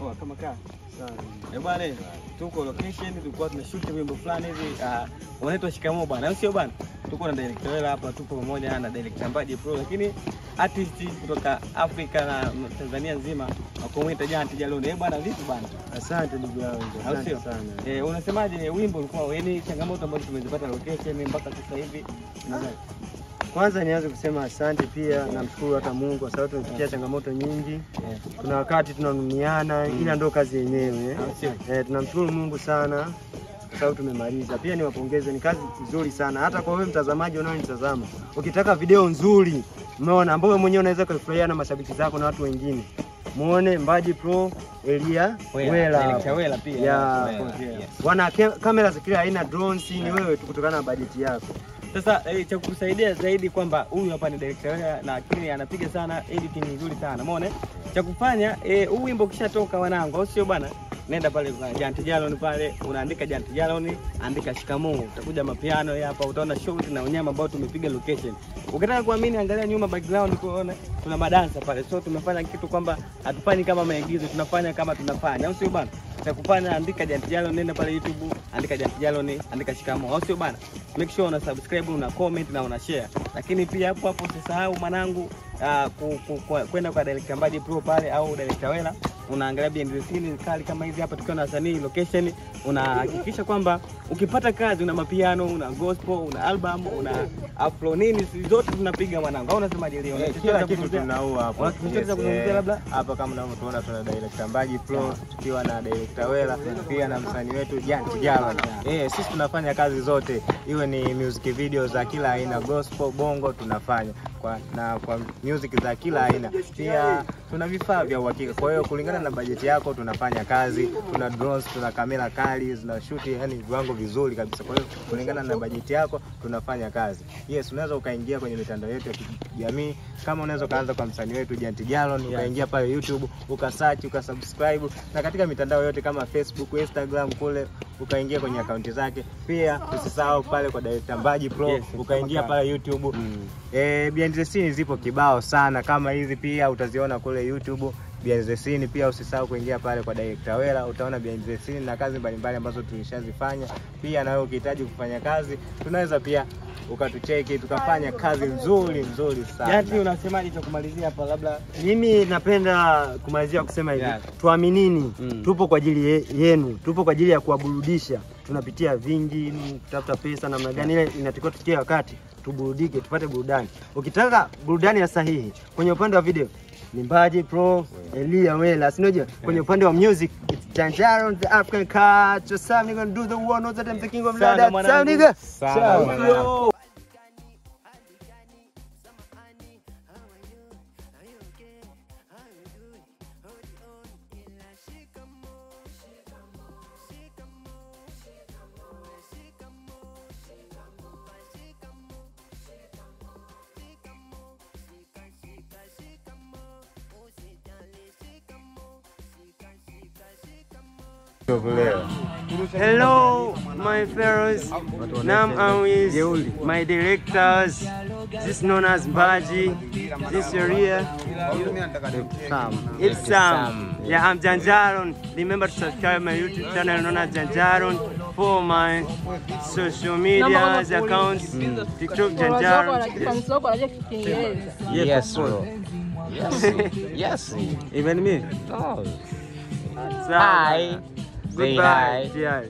Oh, kama kaa. Sawa. Eh bwana, tuko location, tulikuwa tunashoot wimbo fulani hivi, unaitwa Shikamoo bwana. Au sio bwana? Tuko na director Wela hapa, tupo pamoja na director Mbaji Pro, lakini artist kutoka Afrika na Tanzania nzima wakomuita Janti Jaloni. Eh bwana, vipi bwana? Asante ndugu yangu, asante sana. Unasemaje wimbo ulikuwa, yaani changamoto ambazo tumezipata location mpaka sasa hivi? Kwanza nianze kusema asante pia, namshukuru hata Mungu kwa sababu tumepitia changamoto nyingi. Kuna wakati tunanumiana, ila ndio kazi yenyewe. Tunamshukuru Mungu sana kwa sababu tumemaliza. Pia niwapongeze, ni kazi nzuri sana. Hata kwa wewe mtazamaji unayenitazama, ukitaka video nzuri, umeona, ambayo mwenyewe unaweza kufurahia na mashabiki zako na watu wengine, muone Mbaji Pro Elia Wela. Wela pia. Wana kamera za kila aina, drones, ni wewe tu kutokana na bajeti yako. Sasa cha kukusaidia zaidi kwamba huyu hapa ni director Wela na lakini anapiga sana editing nzuri sana. Umeona? Cha kufanya huu wimbo ukishatoka wanangu, au sio bwana? Nenda pale kwa Janti Jaloni pale, unaandika Janti Jaloni, andika shikamoo, utakuja mapiano hapa, utaona shot na unyama ambao tumepiga location. Ukitaka kuamini angalia nyuma background kuona tuna madansa pale. So tumefanya kitu kwamba hatufanyi kama maigizo, tunafanya kama tunafanya. Au sio bwana? Cha kufanya andika Janti Jaloni, nenda pale YouTube, andika Janti Jaloni, andika shikamoo. Au sio bwana? Make sure una subscribe, una comment na una share. Lakini pia hapo hapo usisahau mwanangu kwenda kwa director Mbaji Pro pale au director Wela, unaangalia behind the scene kali kama hizi hapa tukiwa na wasanii location, unahakikisha kwamba ukipata kazi una mapiano, una gospel, una album, una afro nini, zote tunapiga mwanangu. Au unasemaje leo? Kila kitu tunaua hapo. Unachoweza kuzungumzia labda hapa kama unavyotuona tuna director Mbaji Pro tukiwa na director Wela pia na msanii wetu Janti Jaloni. Sisi tunafanya kazi zote, iwe ni music video za kila aina, gospel, bongo tunafanya kwa music za kila aina. Pia tuna vifaa vya uhakika. Kwa hiyo kulingana na bajeti yako tunafanya kazi, tuna drones, tuna kamera kali, zina shoot yani viwango vizuri kabisa. Kwa hiyo kulingana na bajeti yako tunafanya kazi. Yes, unaweza ukaingia kwenye mitandao yetu ya kijamii, kama unaweza kaanza kwa msanii wetu Janti Jaloni, ukaingia pale YouTube, ukasearch, ukasubscribe, na katika mitandao yote kama Facebook, Instagram kule ukaingia kwenye akaunti zake. Pia usisahau pale kwa director Mbaji Pro, ukaingia pale YouTube. Behind the scene zipo kibao sana kama hizi, pia utaziona kule YouTube behind the scene. Pia usisahau kuingia pale kwa director Wela, utaona behind the scene na kazi mbalimbali ambazo tulishazifanya. Pia na wewe ukihitaji kufanya kazi tunaweza pia ukatucheki tukafanya kazi nzuri nzuri sana. Janti, unasemaje cha kumalizia hapa labda? Mimi napenda kumalizia kusema hivi, tuaminini, tupo kwa ajili yenu, tupo kwa ajili ya kuwaburudisha. Tunapitia vingi, kutafuta pesa namna gani ile inatakiwa tufikie wakati tuburudike, tupate burudani. Ukitaka burudani ya sahihi kwenye upande wa video ni Mbaji Pro, Elia Wela, si unajua? Kwenye upande wa music it's Janjaro the African culture. Some nigga do the one knows that I'm the king of that. Some nigga. Ciao. Hello, my fellows. Now I'm with my directors. This known as Mbaji. This area. It's Sam. Yeah, I'm Janjaron. Remember to subscribe my YouTube channel known as Janjaron. For my social media accounts, TikTok Janjaron. Yes, bro. Yes, yes. Even me. Oh. Hi. Goodbye. Hi.